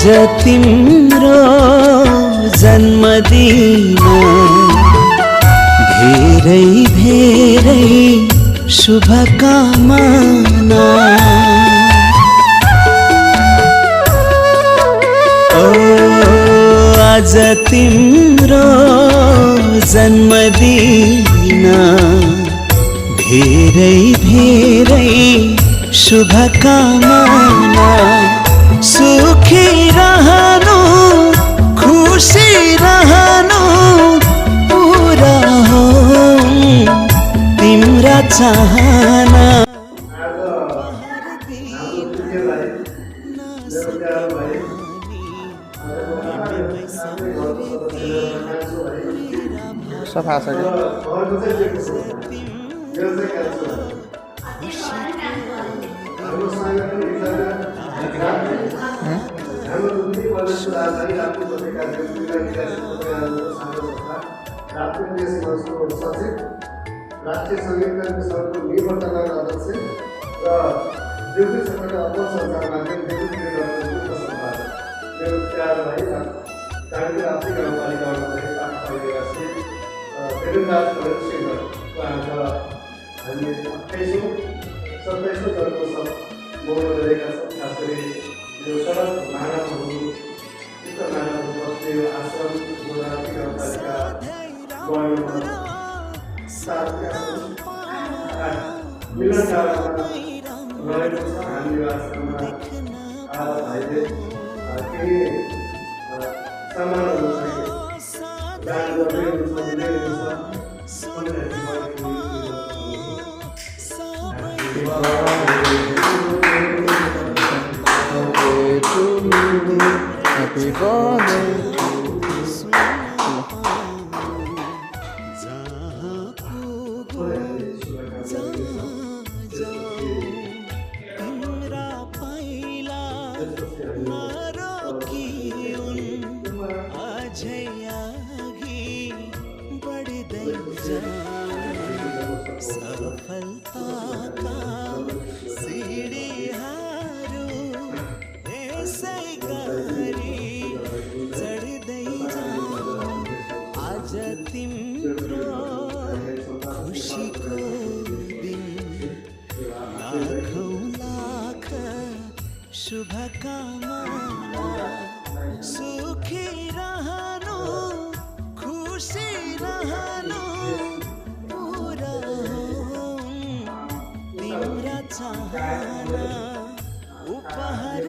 तिम्रो जन्मदिन धेरै धेरै शुभकामना। ओ आज तिम्रो जन्मदिन धेरै धेरै शुभकामना। सुखी रहनु खुशी रहनु पूरा हो तिम्रा चाहना। सफा छ राष्ट्रिय संगीत संघको निवर्तमान अध्यक्ष र देउसी क्षेत्रका अप्पर सञ्चार माध्यम देउसी मेरो प्यार भाइ काङ्ग्रेस आफ्नै गाउँपालिकामा रहेका निवासी देवेन्द्रराज सिंहको आज हामी 28औं 27औं जन्मोत्सव मनाउन गएका छौँ। खास गरी यो सडक मानवहरू चित्त मानवहरू बस्ने यो आश्रम गोदावरी गाउँपालिका गएको मिलन डाँडामा रहेको छ। हामी यो आश्रममा भाइले केही सामानहरू दान गर्दै हुनुहुन्छ दिँदै सफलता का सीढ़ीहरू यसै गरी चढ्दै जाऊ। आज तिम्रो खुसीको दिन लाखौं लाख शुभकामना। सुखी रहनु खुसी रहनु पूरा हो तिम्रा चाहना। उपहार